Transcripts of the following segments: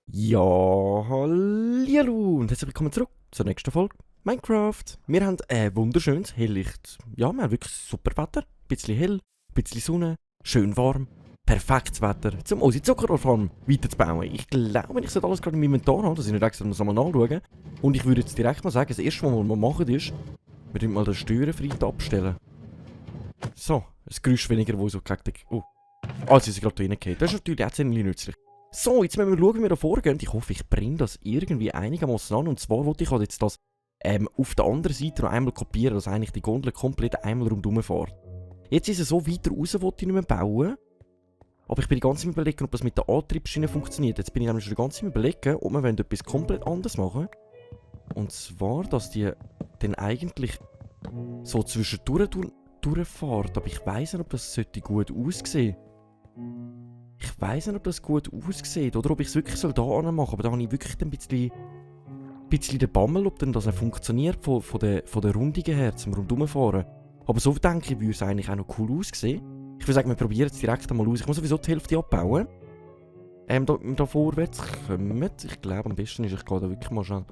Ja, hallo und herzlich willkommen zurück zur nächsten Folge Minecraft. Wir haben ein wunderschönes, helllicht, ja, wir haben wirklich super Wetter. Ein bisschen hell, ein bisschen Sonne, schön warm, perfektes Wetter, um unsere Zuckerrohrfarm weiterzubauen. Ich glaube, ich sollte alles gerade in meinem Inventar haben, dass ich nicht extra noch einmal nachschauen. Und ich würde jetzt direkt mal sagen, das erste, was wir machen, ist, wir müssen mal den Störenfried abstellen. So, ein Geräusch weniger, wo so gegen den... Oh, sie sind gerade da reingefallen. Das ist natürlich auch ziemlich nützlich. So, jetzt müssen wir schauen, wie wir da vorgehen. Ich hoffe, ich bringe das irgendwie einigermaßen an. Und zwar wollte ich halt jetzt das auf der anderen Seite noch einmal kopieren, dass eigentlich die Gondel komplett einmal rundherum fährt. Jetzt ist es so, weiter raus wollte ich nicht mehr bauen. Aber ich bin die ganze Zeit überlegen, ob das mit der Antriebsschiene funktioniert. Jetzt bin ich nämlich schon die ganze Zeit überlegen, ob wir etwas komplett anderes machen. Und zwar, dass die dann eigentlich so zwischendurch durchfährt. Aber ich weiss nicht, ob das gut aussehen sollte. Ich weiss nicht, ob das gut aussieht oder ob ich es wirklich da machen soll. Aber da habe ich wirklich ein bisschen den Bammel, ob denn das nicht funktioniert von der Rundungen her, zum Rundumfahren. Aber so denke ich, würde es eigentlich auch noch cool aussehen. Ich würde sagen, wir probieren es direkt einmal aus. Ich muss sowieso die Hälfte abbauen. Da vorwärts kommen. Ich glaube, am besten ist, ich gehe da wirklich mal schnell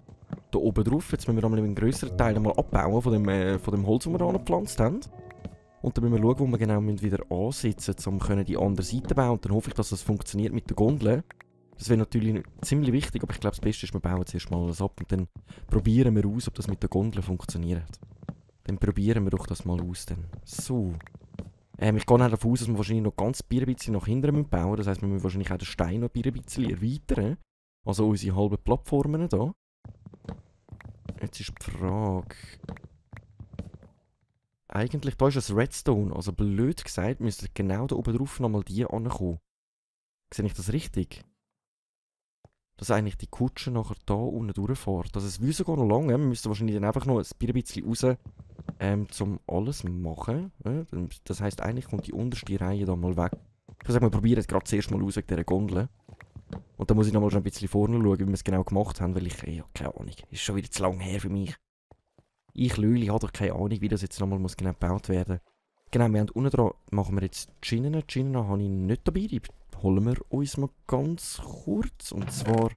da oben drauf. Jetzt müssen wir einmal einen grösseren Teil einmal abbauen von dem Holz, das wir da angepflanzt haben. Und dann müssen wir schauen, wo wir genau wieder ansetzen müssen, um die andere Seite zu bauen. Und dann hoffe ich, dass das funktioniert mit der Gondel. Das wäre natürlich ziemlich wichtig, aber ich glaube, das Beste ist, wir bauen zuerst mal alles ab und dann probieren wir aus, ob das mit der Gondel funktioniert. Dann probieren wir doch das mal aus. Dann. So. Ich gehe davon aus, dass wir wahrscheinlich noch ganz ein bisschen nach hinten bauen müssen. Das heisst, wir müssen wahrscheinlich auch den Stein noch ein bisschen erweitern. Also unsere halben Plattformen hier. Jetzt ist die Frage... Eigentlich, da ist es Redstone, also blöd gesagt, müsste genau da oben drauf nochmal die ankommen. Sehe ich das richtig? Dass eigentlich die Kutsche nachher da unten durchfährt. Das ist wie sogar noch lange, wir müssen wahrscheinlich dann einfach noch ein bisschen raus, zum alles machen. Das heisst, eigentlich kommt die unterste Reihe da mal weg. Ich würde sagen, wir probieren jetzt gerade zuerst mal aus wegen dieser Gondel. Und dann muss ich nochmal schon ein bisschen vorne schauen, wie wir es genau gemacht haben, weil ich, keine Ahnung, ist schon wieder zu lang her für mich. Ich Lüli habe doch keine Ahnung, wie das jetzt nochmal genau gebaut werden muss. Genau, wir haben unten dran, machen wir jetzt die Schienen. Die Schienen habe ich nicht dabei, die holen wir uns mal ganz kurz. Und zwar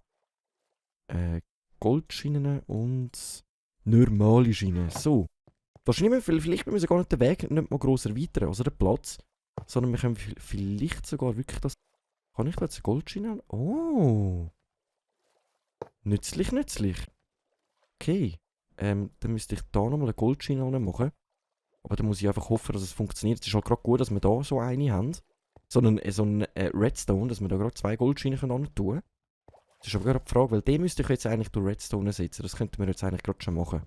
Goldschienen und normale Schienen. So, wahrscheinlich, vielleicht müssen wir gar nicht den Weg nicht mal gross erweitern, also den Platz. Sondern wir können vielleicht sogar wirklich das... Kann ich da jetzt eine Goldschiene? Oh! Nützlich, nützlich. Okay. Dann müsste ich da nochmal eine Goldschiene machen. Aber dann muss ich einfach hoffen, dass es funktioniert. Es ist halt gerade gut, dass wir da so eine haben. So einen Redstone, dass wir da gerade 2 Goldschienen tun können. Das ist aber gerade die Frage, weil den müsste ich jetzt eigentlich durch Redstone setzen. Das könnten wir jetzt eigentlich gerade schon machen.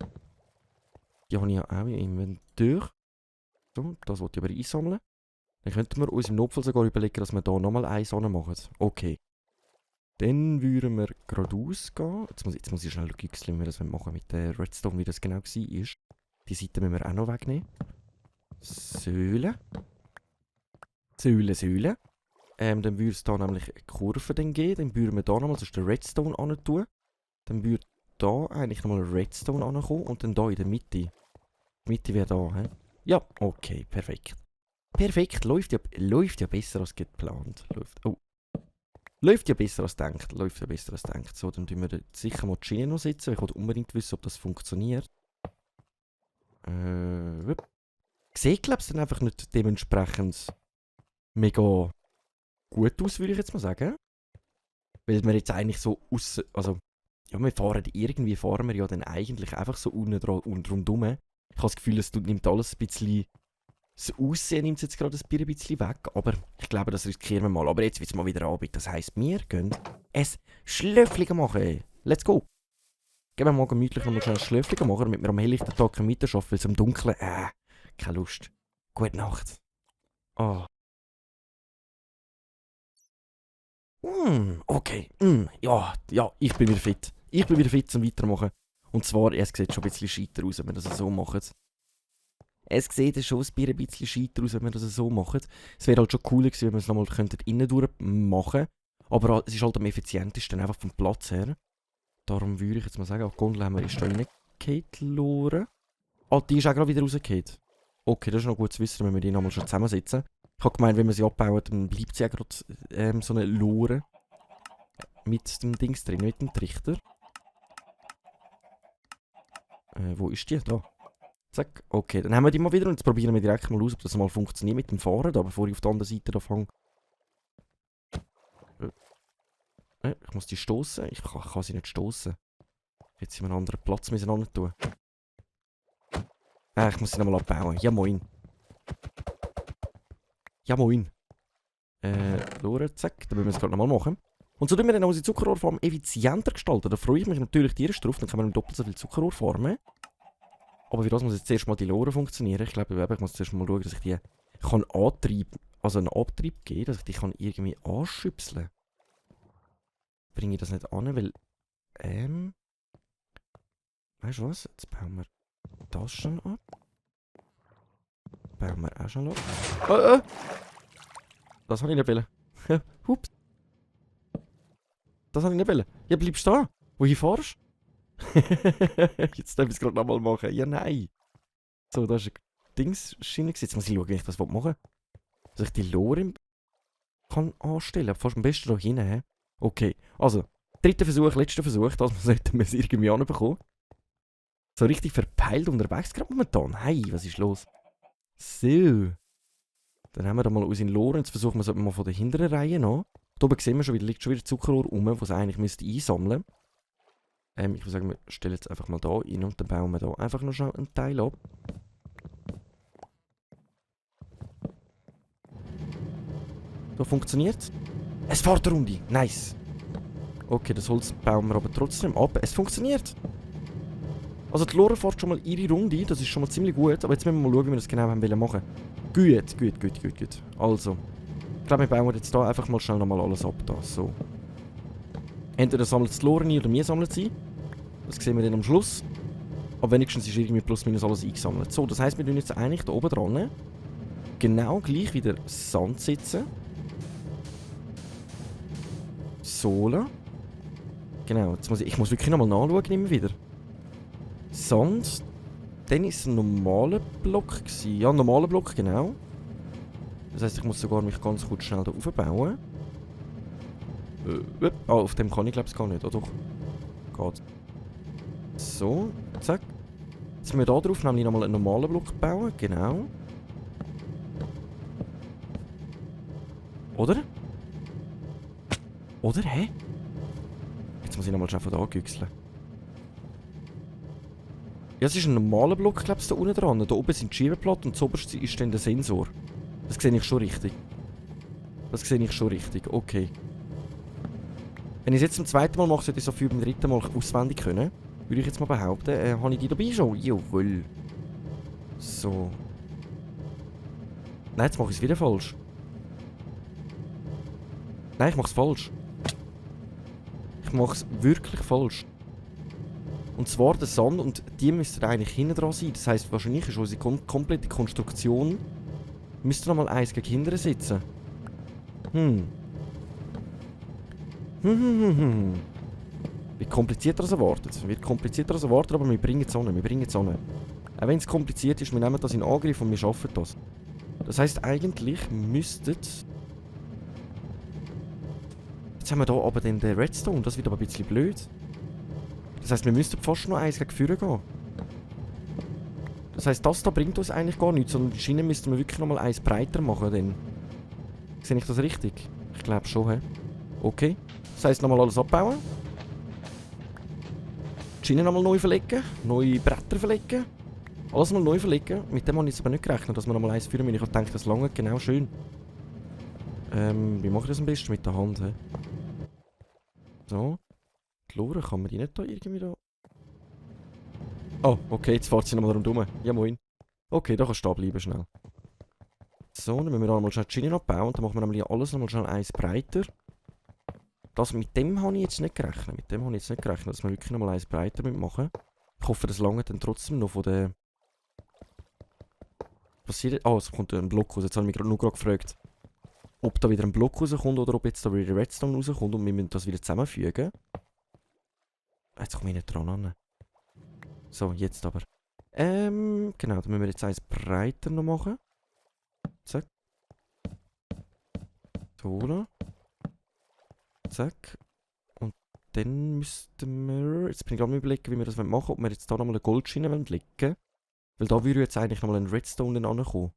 Die habe ich ja auch im Inventar. So, das wollte ich aber einsammeln. Dann könnten wir uns im Notfall sogar überlegen, dass wir da nochmal eins machen. Okay. Dann würden wir geradeaus gehen. Jetzt muss ich schnell gixeln, wie wir das machen mit der Redstone, wie das genau war. Die Seite müssen wir auch noch wegnehmen. Säule. Säule. Dann würde es da nämlich eine Kurve dann geben. Dann würden wir da nochmal den Redstone an tun. Dann würde da eigentlich nochmal Redstone ankommen und dann da in der Mitte. Die Mitte wäre da, hä? Ja, okay, perfekt. Perfekt, läuft ja besser als geplant. Läuft ja besser als gedacht. So, dann tun wir sicher mal die Schiene noch setzen. Ich wollte unbedingt wissen, ob das funktioniert. Sieht, glaube ich, dann einfach nicht dementsprechend mega gut aus, würde ich jetzt mal sagen. Weil wir jetzt eigentlich so also, ja, fahren wir ja dann eigentlich einfach so unten dran und rundum. Ich habe das Gefühl, es nimmt alles ein bisschen... Das Aussehen nimmt es jetzt gerade ein bisschen weg, aber ich glaube, das riskieren wir mal. Aber jetzt wird es mal wieder Abend. Das heisst, wir gehen ein Schlöffchen machen. Let's go! Gehen wir mal gemütlich noch schnell ein Schlöffchen machen, damit wir am helllichten Tag weiterarbeiten, weil es im Dunkeln, keine Lust. Gute Nacht. Ah. Okay. Ja, ich bin wieder fit. Ich bin wieder fit zum Weitermachen. Und zwar, es sieht schon ein bisschen scheiter aus, wenn wir das so machen. Es sieht schon ein bisschen scheiter aus, wenn wir das so machen. Es wäre halt schon cooler gewesen, wenn wir es nochmal innen durch machen. Aber es ist halt am effizientesten, einfach vom Platz her. Darum würde ich jetzt mal sagen, die Gondel haben wir ist da reingefallen. Ah, die ist auch gerade wieder rausgefallen. Okay, das ist noch gut zu wissen, wenn wir die nochmal schon zusammensetzen. Ich habe gemeint, wenn wir sie abbauen, dann bleibt sie auch gerade so eine Lore. Mit dem Dings drin, mit dem Trichter. Wo ist die? Da. Zack. Okay, dann haben wir die mal wieder und jetzt probieren wir direkt mal aus, ob das mal funktioniert mit dem Fahren, da, bevor ich auf der anderen Seite da fange. Ich muss die stoßen. Ich kann sie nicht stoßen. Jetzt sind wir einen anderen Platz miteinander tun. Ich muss sie nochmal abbauen. Ja moin. Ja moin. Lore, zack. Dann müssen wir es gerade nochmal machen. Und so tun wir dann unsere Zuckerrohrform effizienter gestalten. Da freue ich mich natürlich tierisch drauf. Dann können wir doppelt so viel Zuckerrohr formen. Aber für das muss jetzt zuerst mal die Lore funktionieren. Ich glaube, ich muss zuerst mal schauen, dass ich die kann einen Abtrieb geben, dass ich die kann irgendwie anschüpseln. Bringe ich das nicht an, weil... Weißt du was? Jetzt bauen wir das schon ab. Bauen wir auch schon ab. Das habe ich nicht wollen. Hups. Das habe ich nicht wollen. Ja, bleibst du da? Wohin fahrst du? Jetzt darf ich es gerade nochmal machen. Ja, nein. So, da ist eine Dingsschiene. Jetzt muss ich schauen, wie ich das machen will. Dass ich die Lore kann anstellen. Fast am besten da hinten. Okay, also. Dritter Versuch, letzter Versuch. Das sollten wir es irgendwie anbekommen. So richtig verpeilt unterwegs gerade momentan. Hey, was ist los? So. Dann haben wir da mal unseren Lore. Jetzt versuchen wir es mal von der hinteren Reihe an. Da oben sehen wir schon wieder, liegt schon wieder Zuckerrohr rum, das es eigentlich müsste einsammeln. Ich würde sagen, wir stellen jetzt einfach mal da rein und dann bauen wir da einfach noch schnell einen Teil ab. Da funktioniert. Es fährt eine Runde. Nice. Okay, das Holz bauen wir aber trotzdem ab. Es funktioniert. Also die Lore fährt schon mal ihre Runde. Das ist schon mal ziemlich gut. Aber jetzt müssen wir mal schauen, wie wir das genau haben wollen machen. Gut. Also. Ich glaube, wir bauen jetzt da einfach mal schnell nochmal alles ab. Da. So. Entweder sammelt es die Lore ein oder wir sammeln sie. Das sehen wir dann am Schluss. Aber wenigstens ist irgendwie plus minus alles eingesammelt. So, das heisst, wir tun jetzt eigentlich da oben dran genau gleich wieder Sand setzen. Sohle. Genau, jetzt ich muss wirklich nochmal nachschauen immer wieder. Sand. Dann ist es ein normaler Block gewesen. Ja, ein normaler Block, genau. Das heisst, ich muss sogar mich ganz kurz schnell da aufbauen. Auf dem kann ich glaube ich gar nicht. Oh doch. Geht. So, zack. Jetzt müssen wir da drauf nämlich nochmal einen normalen Block bauen. Genau. Oder? Oder? Hä? Jetzt muss ich nochmal schnell von da güchseln. Ja, es ist ein normaler Block, glaube ich, da unten dran. Da oben sind die Schiebeplatten und zuoberst ist dann der Sensor. Das sehe ich schon richtig. Okay. Wenn ich es jetzt zum zweiten Mal mache, sollte ich so viel beim dritten Mal auswendig können. Würde ich jetzt mal behaupten. Habe ich die dabei schon? Jawohl. So. Nein, jetzt mache ich es wieder falsch. Nein, ich mache es falsch. Ich mache es wirklich falsch. Und zwar der Sand und die müssten eigentlich hinten dran sein. Das heisst, wahrscheinlich ist unsere komplette Konstruktion müsste nochmal eins gegen hinten sitzen. Wird komplizierter als erwartet. Aber wir bringen es an. Auch wenn es kompliziert ist, wir nehmen das in Angriff und wir schaffen das. Das heisst, eigentlich müsstet... Jetzt haben wir hier aber den Redstone, das wird aber ein bisschen blöd. Das heisst, wir müssten fast noch eins gegen vorne gehen. Das heisst, das da bringt uns eigentlich gar nichts, sondern die Schiene müssten wir wirklich nochmal eins breiter machen, denn... Sehe ich das richtig? Ich glaube schon, hä? Okay. Das heisst, nochmal alles abbauen. Die Schiene nochmal neu verlegen. Neue Bretter verlegen. Alles mal neu verlegen. Mit dem habe ich jetzt aber nicht gerechnet, dass wir nochmal eins führen müssen. Ich habe gedacht, das lange genau schön. Wie mache ich das am besten? Mit der Hand, hä? So. Die Lore, kann man die nicht da irgendwie da... Oh, okay, jetzt fährt sie nochmal rundherum. Ja, moin. Okay, da kannst du da bleiben, schnell. So, dann müssen wir nochmal schnell die Schiene abbauen. Dann machen wir nämlich alles nochmal schnell eins breiter. Mit dem habe ich jetzt nicht gerechnet. Dass wir wirklich nochmal eins breiter machen. Ich hoffe, das lange dann trotzdem noch von der... Passiert... Ah, es kommt ein Block raus. Jetzt habe ich mich nur gerade gefragt, ob da wieder ein Block rauskommt oder ob jetzt da wieder Redstone rauskommt und wir müssen das wieder zusammenfügen. Jetzt komme ich nicht dran an. So, jetzt aber. Genau, dann müssen wir jetzt eins breiter noch machen. Zack. So, da. Zack. Und dann müssten wir... Jetzt bin ich gerade mal überlegen, wie wir das machen wollen. Ob wir jetzt da nochmal eine Goldschiene legen wollen. Weil da würde jetzt eigentlich nochmal ein Redstone ankommen.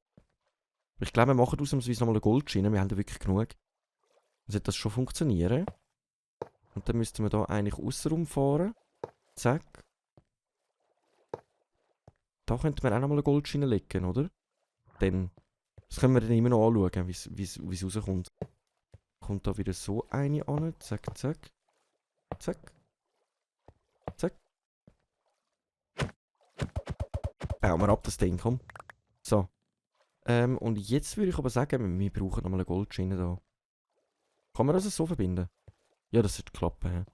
Ich glaube, wir machen ausnahmsweise nochmal eine Goldschiene. Wir haben da wirklich genug. Dann sollte das schon funktionieren. Und dann müssten wir da eigentlich aussen fahren. Zack. Da könnten wir auch nochmal eine Goldschiene legen, oder? Dann. Das können wir dann immer noch anschauen, wie es rauskommt. Kommt da wieder so eine an. Zack, zack. Zack. Zack. Bauen wir ab das Ding, komm. So. Und jetzt würde ich aber sagen, wir brauchen nochmal eine Goldschiene da. Kann man das so verbinden? Ja, das sollte klappen.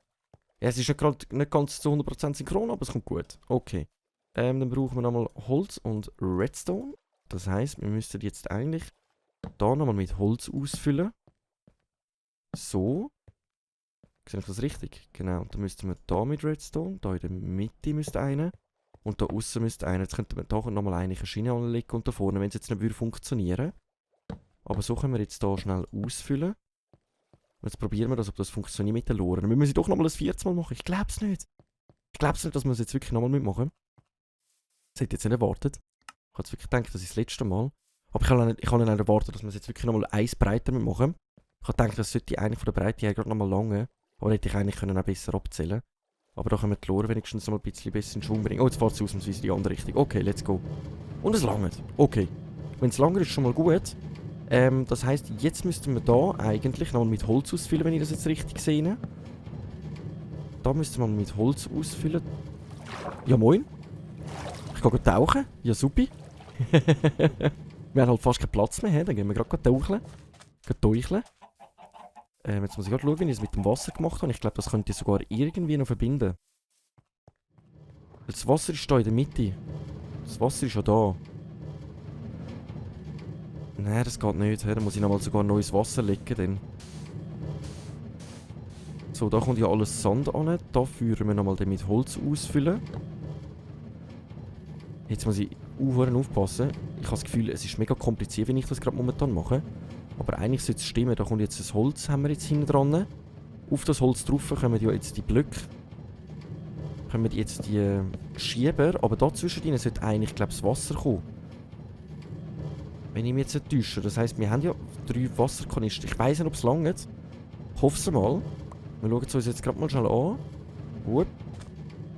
Ja, es ist nicht ganz zu 100% synchron, aber es kommt gut. Okay. Dann brauchen wir nochmal Holz und Redstone. Das heisst, wir müssten jetzt eigentlich da nochmal mit Holz ausfüllen. So. Sehe ich das richtig? Genau. Dann müssten wir da mit Redstone, da in der Mitte müsste einer. Und da außen müsste einer. Jetzt könnten wir da nochmal eine Schiene anlegen und da vorne, wenn es jetzt nicht würde funktionieren. Aber so können wir jetzt da schnell ausfüllen. Und jetzt probieren wir das, ob das funktioniert mit den Loren. Dann müssen wir sie doch nochmal ein 4. Mal machen. Ich glaube es nicht. Ich glaube es nicht, dass wir es jetzt wirklich nochmal mitmachen. Das hätte ich jetzt nicht erwartet. Ich habe jetzt wirklich gedacht, das ist das letzte Mal. Aber ich habe nicht erwartet, dass wir es jetzt wirklich nochmal eins breiter mitmachen. Ich habe gedacht, das sollte eigentlich von der Breite her gerade nochmal lange. Aber hätte ich eigentlich können auch besser abzählen. Aber da können wir die Loren wenigstens noch mal ein bisschen besser in Schwung bringen. Oh, jetzt fährt es ausnahmsweise in die andere Richtung. Okay, let's go. Und es langt. Okay. Wenn es lange ist, schon mal gut. Das heisst, jetzt müssten wir da eigentlich noch mit Holz ausfüllen, wenn ich das jetzt richtig sehe. Da müsste man mit Holz ausfüllen. Ja, moin. Ich gehe tauchen. Ja, supi. Wir haben halt fast keinen Platz mehr. Dann gehen wir gerade tauchen. Teucheln. Jetzt muss ich gerade schauen, wie ich es mit dem Wasser gemacht habe. Ich glaube, das könnte ich sogar irgendwie noch verbinden. Das Wasser ist da in der Mitte. Das Wasser ist ja da. Nein, das geht nicht. Da muss ich nochmal sogar neues Wasser legen. Dann. So, da kommt ja alles Sand an. Da führen wir nochmal mit Holz ausfüllen. Jetzt muss ich aufpassen. Ich habe das Gefühl, es ist mega kompliziert, wenn ich das gerade momentan mache. Aber eigentlich sollte es stimmen. Da kommt jetzt das Holz, haben wir jetzt hinten dran. Auf das Holz drauf kommen ja jetzt die Blöcke. Kommen jetzt die Schieber. Aber dazwischen sollte eigentlich, glaube ich, das Wasser kommen. Wenn ich mich jetzt nicht täusche. Das heisst, wir haben ja 3 Wasserkanister. Ich weiss nicht, ob es langt. Ich hoffe es mal. Wir schauen es uns jetzt gerade mal schnell an. Gut.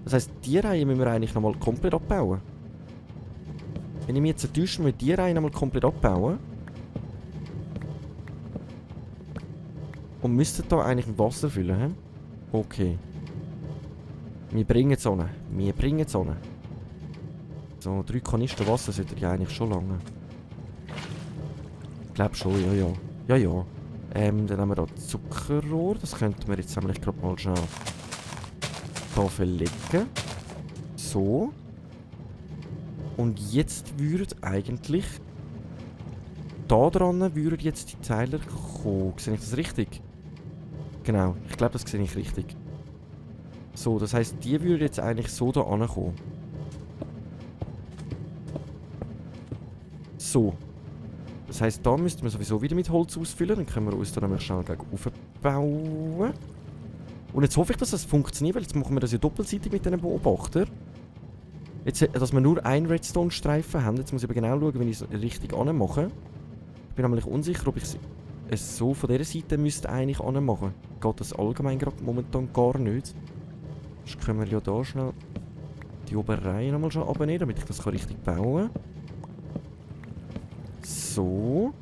Das heisst, die Reihe müssen wir eigentlich nochmal komplett abbauen. Wenn ich mich jetzt nicht täusche, müssen wir die Reihe nochmal komplett abbauen. Und müssten da eigentlich ein Wasser füllen, he? Okay. Wir bringen es an. Wir bringen es an. So, 3 Kanister Wasser sollte ja eigentlich schon lange. Ich glaube schon, ja, ja. Ja, ja. Dann haben wir da Zuckerrohr. Das könnten wir jetzt nämlich gerade mal schnell da verlegen. So. Und jetzt würden eigentlich da dran würden jetzt die Teiler kommen. Sehe ich das richtig? Genau, ich glaube, das sehe ich richtig. So, das heisst, die würden jetzt eigentlich so da ankommen. So. Das heisst, da müssten wir sowieso wieder mit Holz ausfüllen. Dann können wir uns da nämlich schnell gegen aufbauen. Und jetzt hoffe ich, dass das funktioniert, weil jetzt machen wir das ja doppelseitig mit diesen Beobachtern. Jetzt, dass wir nur einen Redstone-Streifen haben. Jetzt muss ich aber genau schauen, wenn ich es richtig anmache. Ich bin nämlich unsicher, ob ich es so von dieser Seite müsste eigentlich anmachen. Geht das allgemein gerade momentan gar nicht. Sonst können wir ja da schnell die obere Reihe nochmal schon abnehmen, damit ich das richtig bauen kann. So.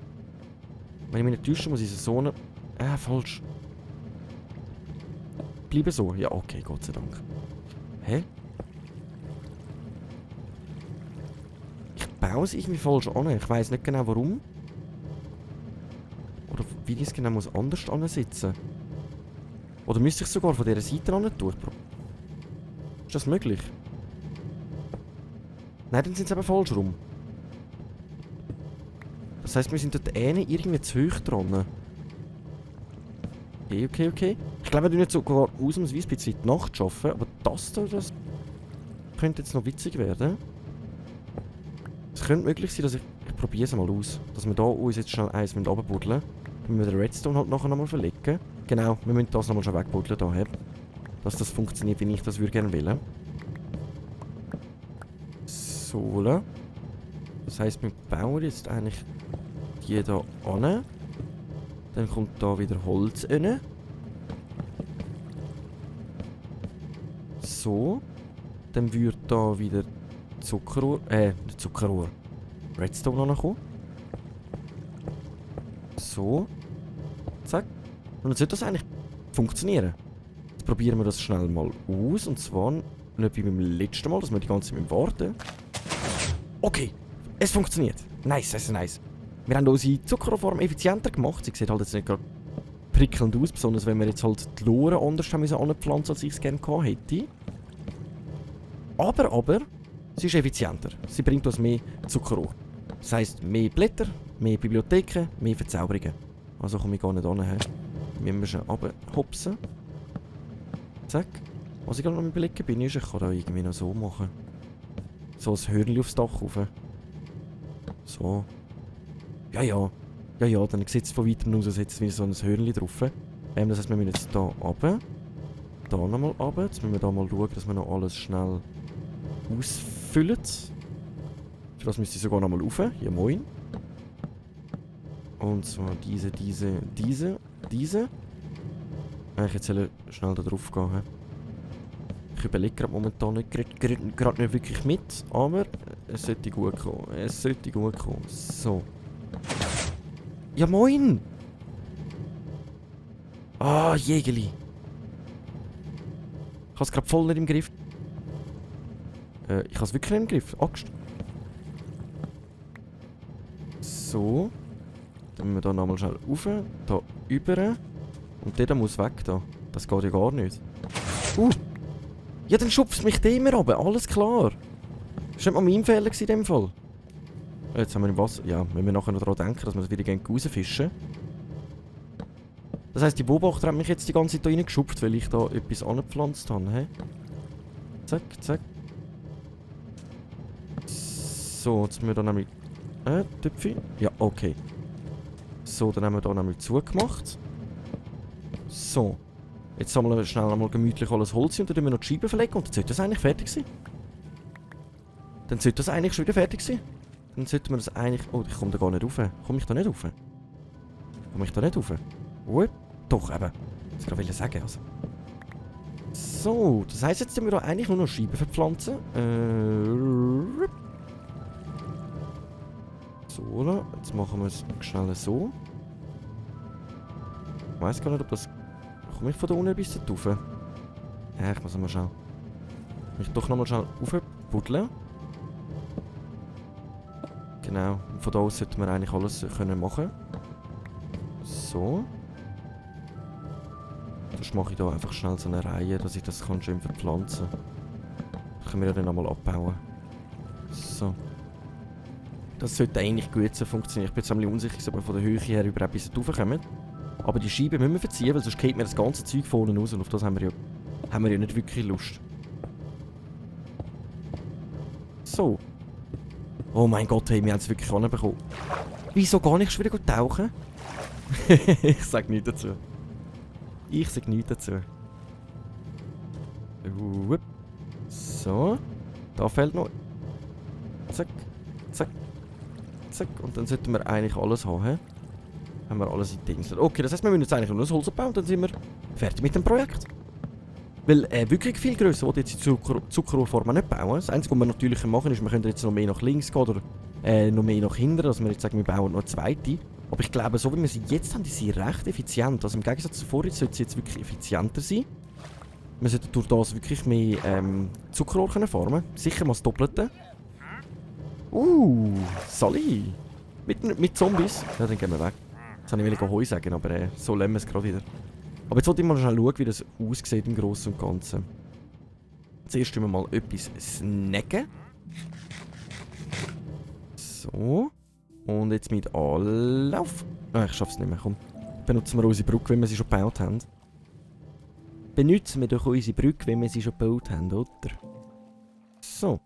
Wenn ich mich nicht täusche, muss ich es so... falsch. Bleiben so. Ja, okay, Gott sei Dank. Hä? Ich baue es irgendwie falsch an. Ich weiss nicht genau warum. Oder wie ich es genau muss anders ansetzen. Oder müsste ich es sogar von dieser Seite an tun? Ist das möglich? Nein, dann sind es eben falsch rum. Das heisst, wir sind dort irgendwie zu hoch dran. Okay. Ich glaube, wir tun jetzt sogar ausnahmsweise ein bisschen die Nacht arbeiten, aber das könnte jetzt noch witzig werden. könnte möglich sein, dass ich probiere es mal aus. Dass wir da uns jetzt schnell eins runterbuddeln. Dann müssen wir den Redstone halt nachher nochmal verlegen. Genau, wir müssen das nochmal schon wegbuddeln daher. Dass das funktioniert, wie ich das gerne will. So. Das heisst, wir bauen jetzt eigentlich die da an. Dann kommt da wieder Holz rein. So. Dann würde da wieder Zuckerrohr, nicht Zuckerrohr. Redstone ankommen. So. Zack. Und dann sollte das eigentlich funktionieren. Jetzt probieren wir das schnell mal aus. Und zwar nicht wie beim letzten Mal, dass wir die ganze Zeit warten. Okay. Es funktioniert. Nice, das ist nice. Wir haben unsere Zuckerrohrform effizienter gemacht. Sie sieht halt jetzt nicht gerade prickelnd aus, besonders wenn wir jetzt halt die Loren anders haben müssen anpflanzen, als ich es gerne gehabt hätte. Aber, sie ist effizienter. Sie bringt uns mehr Zuckerrohr. Das heisst, mehr Blätter, mehr Bibliotheken, mehr Verzauberungen. Also komme ich gar nicht an. Wir müssen runterhopsen. Zack. Was ich gerade noch am Überlegen bin, ist, ich kann da irgendwie noch so machen. So ein Hörnchen aufs Dach rauf. So. Ja, dann sieht es von weitem aus, als hätte es wie so ein Hörnchen drauf. Das heisst, wir müssen jetzt hier runter. Da nochmal runter. Jetzt müssen wir da mal schauen, dass wir noch alles schnell ausfüllen. Für das müsste ich sogar nochmal rauf. Ja, moin. Und zwar diese. Ich jetzt soll schnell da drauf gehen. Ich überlege gerade momentan gerade nicht wirklich mit, aber es sollte gut kommen. So. Ja, moin! Ah, Jägeli. Ich habe es gerade voll nicht im Griff. Ich habe es wirklich nicht im Griff. Axt. So. Dann müssen wir da nochmal schnell rauf. Da über. Und der muss weg da. Das geht ja gar nicht. Ja, dann schubst mich der immer runter. Alles klar. Das war nicht mal mein Fehler in dem Fall. Jetzt haben wir im Wasser. Ja, wenn wir nachher noch daran denken, dass wir das wieder gerne rausfischen. Das heisst, die Beobachter haben mich jetzt die ganze Zeit da reingeschupft, weil ich da etwas angepflanzt habe. He? Zack, zack. So, jetzt müssen wir da nämlich... Töpfe? Ja, okay. So, dann haben wir da nämlich zugemacht. So. Jetzt sammeln wir schnell einmal gemütlich alles Holz und dann wir noch die Scheiben verlegen und dann sollte das eigentlich fertig sein. Dann sollte das eigentlich schon wieder fertig sein. Dann sollten wir das eigentlich... Oh, ich komme da gar nicht rauf. Komme ich da nicht rauf? Doch, eben. Das wollte ich gerade sagen. Also. So, das heisst, jetzt müssen wir da eigentlich nur noch Scheiben verpflanzen. So, jetzt machen wir es schnell so. Ich weiss gar nicht, ob das... Komme ich von da unten bis da rauf? Ja, ich muss mal schauen. Ich doch nochmal schnell raufbuddeln. Genau, und von da aus sollten wir eigentlich alles können machen. So. Sonst mache ich da einfach schnell so eine Reihe, dass ich das kann schön verpflanzen kann. Das können wir ja dann nochmal abbauen. So. Das sollte eigentlich gut so funktionieren. Ich bin jetzt ein bisschen unsicher, ob wir von der Höhe her über etwas raufkommen. Aber die Scheibe müssen wir verziehen, weil sonst geht mir das ganze Zeug vorne raus und auf das haben wir ja nicht wirklich Lust. So. Oh mein Gott, hey, wir haben es wirklich anbekommen. Wieso gar nicht schon wieder tauchen? Ich sag nichts dazu. So. Da fehlt noch. Zack. Zack. Zack. Und dann sollten wir eigentlich alles haben. He? Haben wir alles in die Insel. Okay, das heisst, wir müssen jetzt eigentlich nur das Holz abbauen und dann sind wir fertig mit dem Projekt. Weil wirklich viel grösser wollte jetzt die Zuckerrohrform nicht bauen. Das Einzige, was wir natürlich machen, ist, wir können jetzt noch mehr nach links gehen oder noch mehr nach hinten. Dass wir jetzt sagen, wir bauen noch eine zweite. Aber ich glaube, so wie wir sie jetzt haben, ist sie recht effizient. Also im Gegensatz zu vorher sollte sie jetzt wirklich effizienter sein. Wir sollten durch das wirklich mehr Zuckerrohr können farmen. Sicher mal das Doppelte. Sally. Mit Zombies. Ja, dann gehen wir weg. Jetzt wollte ich Heu sagen, aber so lassen wir es gerade wieder. Aber jetzt wollte ich mal schnell schauen, wie das aussieht im Großen und Ganzen. Zuerst tun wir mal etwas snacken. So. Und jetzt mit Anlauf. Ich schaff's nicht mehr, komm. Benutzen wir unsere Brücke, wenn wir sie schon gebaut haben. Benutzen wir doch unsere Brücke, wenn wir sie schon gebaut haben, oder? So.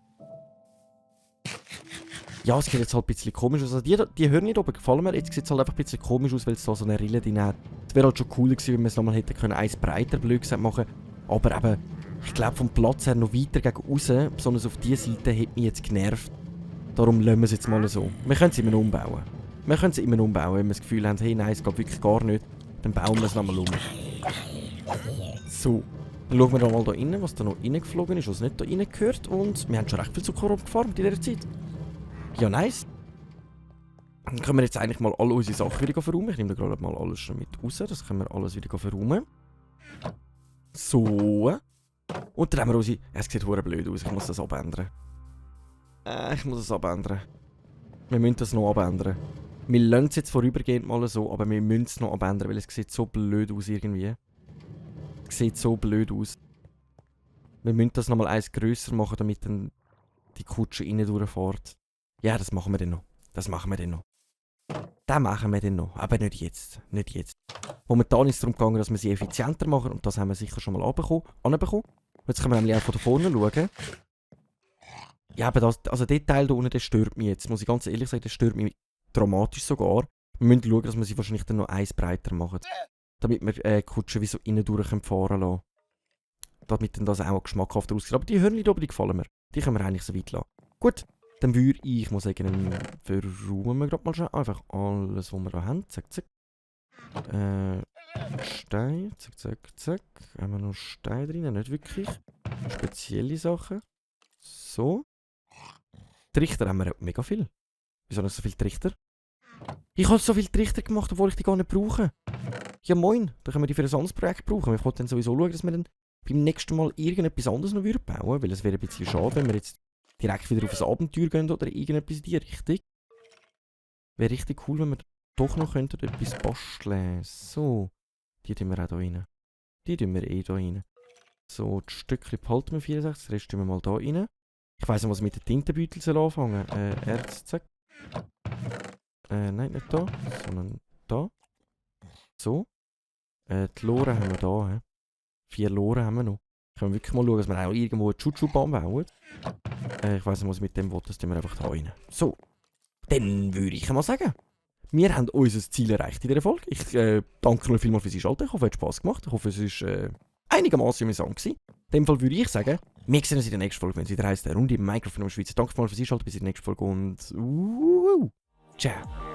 Ja, es sieht jetzt halt ein bisschen komisch aus. Also die hören nicht oben gefallen mir. Jetzt sieht es halt einfach ein bisschen komisch aus, weil es da so eine Rille drin hat. Es wäre halt schon cooler gewesen, wenn wir es nochmal hätten können, eins breiter, blöd gesagt, machen. Aber eben, ich glaube vom Platz her noch weiter gegen außen, besonders auf diese Seite, hat mich jetzt genervt. Darum lassen wir es jetzt mal so. Wir können es immer noch umbauen. Wir können es immer noch umbauen, wenn wir das Gefühl haben, hey nein, es geht wirklich gar nicht. Dann bauen wir es nochmal um. So. Dann schauen wir da mal da rein, was da noch reingeflogen ist, was nicht da rein gehört. Und wir haben schon recht viel Zucker gefarmt in dieser Zeit. Ja, nice. Dann können wir jetzt eigentlich mal alle unsere Sachen wieder verräumen. Ich nehme da gerade mal alles schon mit raus. Das können wir alles wieder verräumen. So. Und dann haben wir unsere... Es sieht verdammt blöd aus. Ich muss das abändern. Ich muss das abändern. Wir müssen das noch abändern. Wir lassen es jetzt vorübergehend mal so, aber wir müssen es noch abändern, weil es sieht so blöd aus irgendwie. Es sieht so blöd aus. Wir müssen das nochmal eins grösser machen, damit dann die Kutsche innen durchfährt. Ja, das machen wir dann noch. Das machen wir dann noch. Das machen wir dann noch. Aber nicht jetzt. Nicht jetzt. Momentan ist es darum gegangen, dass wir sie effizienter machen. Und das haben wir sicher schon mal anbekommen. Jetzt können wir nämlich auch von da vorne schauen. Ja, aber das, also der Teil da unten, der stört mich jetzt. Muss ich ganz ehrlich sagen, der stört mich dramatisch sogar. Wir müssen schauen, dass wir sie wahrscheinlich dann noch eins breiter machen. Damit wir die Kutsche wie so innen durch fahren lassen. Damit dann das auch geschmackhafter aussieht. Aber die Hörnchen oben, die gefallen mir. Die können wir eigentlich so weit lassen. Gut. Dann würde ich mal sagen, verräumen wir gerade mal schon einfach alles, was wir da haben. Zack, zack. Stein, zack, zack, zack. Haben wir noch Stein drin? Nicht wirklich. Spezielle Sachen. So. Trichter haben wir mega viel. Wieso nicht so viele Trichter? Ich habe so viele Trichter gemacht, obwohl ich die gar nicht brauche. Ja moin, da können wir die für ein anderes Projekt brauchen. Wir können dann sowieso schauen, dass wir dann beim nächsten Mal irgendetwas anderes noch bauen würden. Weil es wäre ein bisschen schade, wenn wir jetzt direkt wieder auf ein Abenteuer gehen oder irgendetwas in die Richtung. Wäre richtig cool, wenn wir doch noch etwas basteln. So. Die tun wir auch hier rein. Die tun wir hier rein. So, die Stückchen behalten wir 64, den Rest tun wir mal hier rein. Ich weiss nicht, was mit den Tintenbeuteln anfangen soll. Erz, zack. Nein, nicht da, sondern da. So. Die Loren haben wir da. 4 Loren haben wir noch. Können wir wirklich mal schauen, dass wir auch irgendwo eine Chuchu-Bahn bauen. Ich weiss nicht, was mit dem will, das tun wir einfach da rein. So. Dann würde ich mal sagen, wir haben unser Ziel erreicht in dieser Folge. Ich danke euch vielmals fürs Einschalten. Ich hoffe, es hat Spass gemacht. Ich hoffe, es war einigermaßen amüsant gewesen. In dem Fall würde ich sagen, wir sehen uns in der nächsten Folge, wenn es wieder heisst, eine Runde im Minecraft von der Schweiz. Danke vielmals fürs Einschalten. Bis in der nächsten Folge und ciao.